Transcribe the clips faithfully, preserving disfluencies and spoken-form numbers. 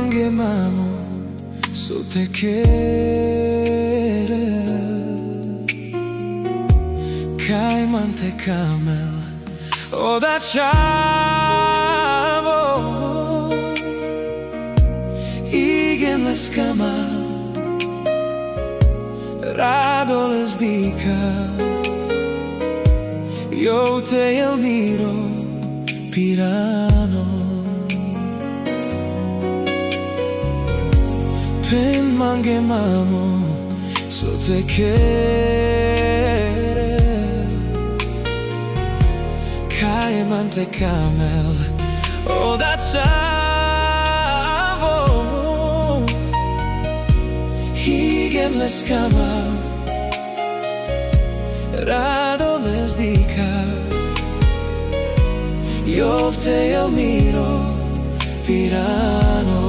Mangé mamo, so te kere, kaiman te kamel, oda chavo, igen le skama, rado le zdika, yo te el miro pirano. Pen mangé mamo, so te kere, kaiman te kamel, oda chavo, igen le skama, rado le zdika, yo te el miro pirano.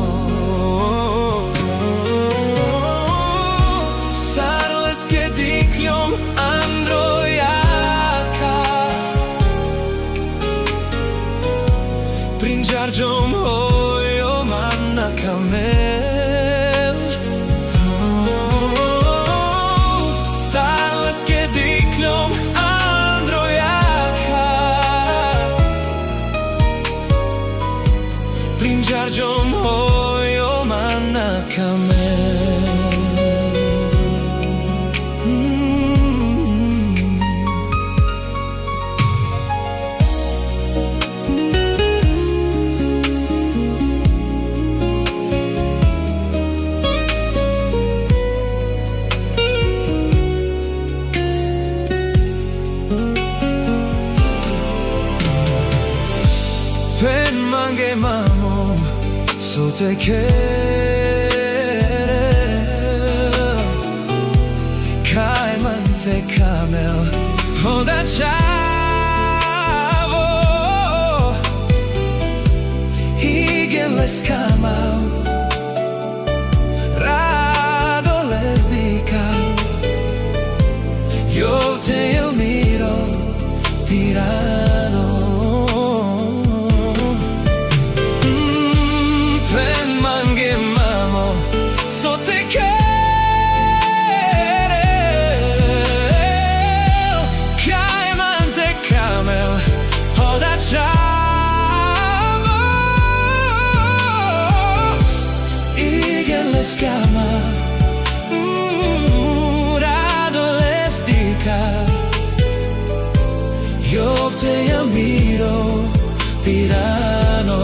Sar le skedik lom andro jaka, prin džardžom hoj o man na kamel. Sar le skedik lom andro jaka, prin džardžom hoj o man na kamel. Pen mangé mamo, so te kere, kaiman te kamel, oda chavo, igen le skama, rado le zdika, yo te el miro pirano. Mm, pen mangé mamo, so te kere, kaiman te kamel, oda chavo, igen le skama, mm, rado le zdika, yo te el miro pirano.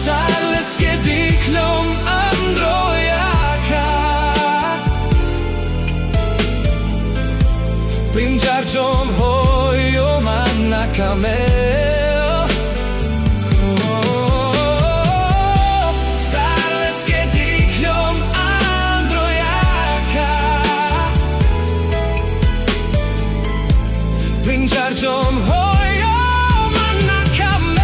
Sar le skedik lom andro jaka, prin džardžom hoj o man na kamel. Sar le skedik lom andro jaka, prin džardžom hoj o man na kamel.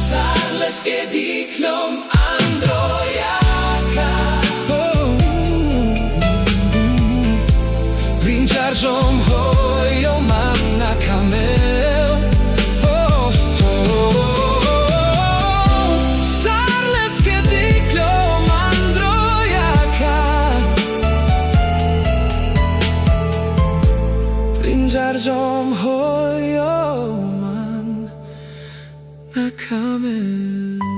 Sar le skedik lom andro jaka, prin džardžom hoj o man na kamel. Sar le skedik lom andro jaka, prin džardžom hoj o man na kamel.